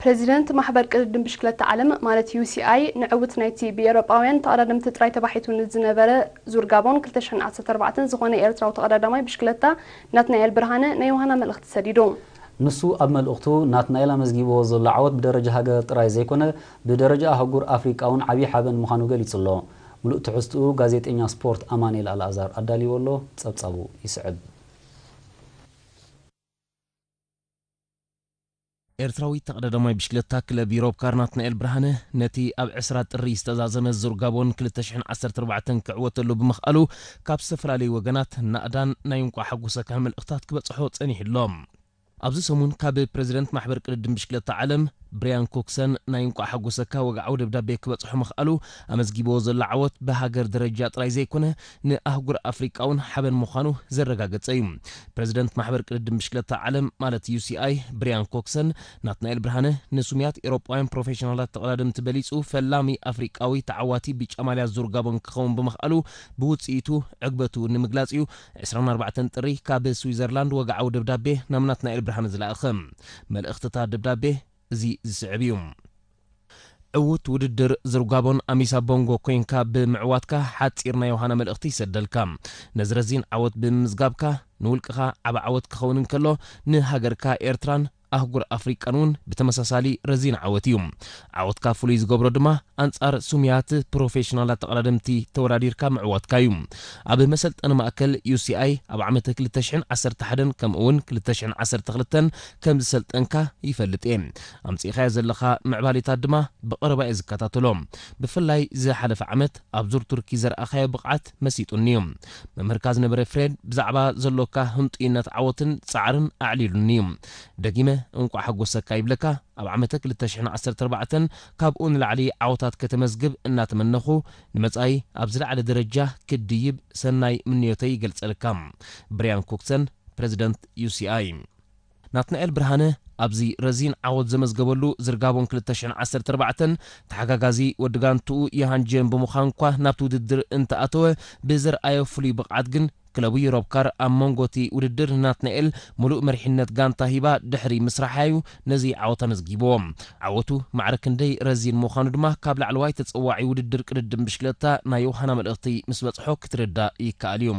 ፕሬዚደንት ማሕበር ቅድድም ብሽክለታ ዓለም ማለት ዩ ሲ ኣይ ንዕውት ናይቲ ብኤውሮጳውያን ተቐዳደምቲ ጥራይ ተባሒቱ ንዝነበረ ዙር ጋቦን ክልተ ሽሕን ዓሰርተ ኣርባዕተን ዝኾነ ኤርትራዊ ተቐዳዳማይ ብሽክለታ ናትናኤል ብርሃነ ናይ ዮሃና መልእኽቲ ሰዲዱ። ንሱ ኣብ መልእኽቱ ናትናኤል ኣመዝጊብዎ ዘሎ ዓወት ብደረጃ ሃገር ጥራይ ዘይኮነ ብደረጃ ኣህጉር ኣፍሪቃ እውን ዓብዪ ሓበን ምዃኑ ገሊጹ ኣሎ። ምሉእ ትሕዝትኡ ጋዜጠኛ ስፖርት ኣማኑኤል ኣልኣዛር ኣዳልይዎ ኣሎ። ጸብጻቡ ይስዕብ። ኤርትራዊ ተቐዳዳማይ ብሽክለታ ክለብ ዩሮፕ ካር ናትናኤል ብርሃነ ነቲ ኣብ ዕስራ ጥሪ ዝተዛዘመ ዙር ጋቦን ክልተ ሽሕን ዓሰርተ ኣርባዕተን ክዕወተሉ ብምኽኣሉ ካብ ዝተፈላለዩ ወገናት ናእዳን ናይ እንቋዕ ሓጎሰካ መልእኽታት ክበጽሖ ጸኒሑ ኣሎ። ኣብዚ ሰሙን ካብ ፕሬዚደንት ማሕበር ቅድድም ብሽክለታ ዓለም ብሪያን ኮክሰን ናይ እንቋዕ ሓጎሰካ ወግዓዊ ደብዳቤ ክበጽሖ ምኽኣሉ ኣመዝጊብዎ ዘሎ ዓወት ብሃገር ደረጃ ጥራይ ዘይኮነ ንኣህጉር ኣፍሪቃ እውን ሓበን ምዃኑ ዘረጋገጸ እዩ። ፕሬዚደንት ማሕበር ቅድድም ብሽክለታ ዓለም ማለት ዩ ሲ ኣይ ብሪያን ኮክሰን ናትናኤል ብርሃነ ንስሙያት ኤውሮጳውያን ፕሮፌሽናላት ተቐዳደምቲ በሊጹ ፈላሚ ኣፍሪቃዊ ተዓዋቲ ብጫ ማልያ ዙር ጋቦን ክኸውን ብምኽኣሉ ብውጽኢቱ ዕግበቱ ንምግላጽ እዩ ዕስራን ኣርባዕተን ጥሪ ካብ ስዊዘርላንድ ወግዓዊ ደብዳቤ ናብ ናትናኤል ብርሃነ ዝለኣኸ። መልእኽትታት ደብዳቤ እዚ ዝስዕብ እዩ። ዕዉት ውድድር ዙር ጋቦን ኣሚሳ ቦንጎ ኮይንካ ብምዕዋትካ ሓጺር ናይ ዮሃና መልእኽቲ ይሰደልካ። ነዚ ረዚን ዓወት ብምምዝጋብካ ንውልቅኻ ዓቢ ዓወት ክኸውን እንከሎ ንሃገርካ ኤርትራን ኣህጉር ኣፍሪቃን እውን ብተመሳሳሊ ረዚን ዓወት እዩ። ዓወትካ ፍሉይ ዝገብሮ ድማ ኣንጻር ስሙያት ፕሮፌሽናላት ተቐዳደምቲ ተወዳዲርካ ምዕዋትካ እዩ። ኣብ መሰልጠኒ ማእከል ዩ ሲ ኣይ ኣብ ዓመተ ክልተ ሽሕን ዓሰርተ ሓደን ከምኡ እውን ክልተ ሽሕን ዓሰርተ ክልተን ከም ዝሰልጠንካ ይፈልጥ እየ። ኣምጺእካዮ ዘለኻ ምዕባሌታት ድማ ብቐረባ እየ ዝከታተሎ። ብፍላይ ዝሓለፈ ዓመት ኣብ ዙር ቱርኪ ዘርኣኻዮ ብቕዓት መሲጡኒ እዩ። መምህርካ ዝነበረ ፍሬድ ብዛዕባ ዘሎካ ህንጡይነት ዓወትን ጻዕርን ኣዕሊሉኒ እዩ። ደጊመ እንቋዕ ሓጎሰካ ይብለካ። ኣብ ዓመተ ክልተ ሽሕን ዓሰርተ ኣርባዕተን ካብኡ ንላዕሊ ዓወታት ከተመዝግብ እናተመነኹ ንመጻኢ ኣብ ዝለዓለ ደረጃ ክትድይብ ሰናይ ምንዮተይ ይገልጸልካ። ብሪያን ኮክሰን ፕሬዚደንት ዩ ሲ ኣይ። ናትናኤል ብርሃነ ኣብዚ ረዚን ዓወት ዘመዝገበሉ ዙር ጋቦን ክልተ ሽሕን ዓሰርተ ኣርባዕተን ተሓጋጋዚ ወዲ ጋንትኡ ዮሃን ጀን ብምዃን እኳ ናብቲ ውድድር እንተኣተወ ብዘርኣዮ ፍሉይ ብቕዓት ግን ክለቡ ዩሮፕ ካር ኣብ መንጎ እቲ ውድድር ንናትናኤል ምሉእ መሪሕነት ጋንታ ሂባ ድሕሪ ምስራሓ እዩ ነዚ ዓወት ኣመዝጊብዎ። ዓወቱ ማዕረ ክንደይ ረዚን ምዃኑ ድማ ካብ ላዕለዋይ ተጸዋዒ ውድድር ቅድድም ብሽክለታ ናይ ዮሃና መልእኽቲ ምስ በጽሖ ክትርዳእ ይከኣል እዩ።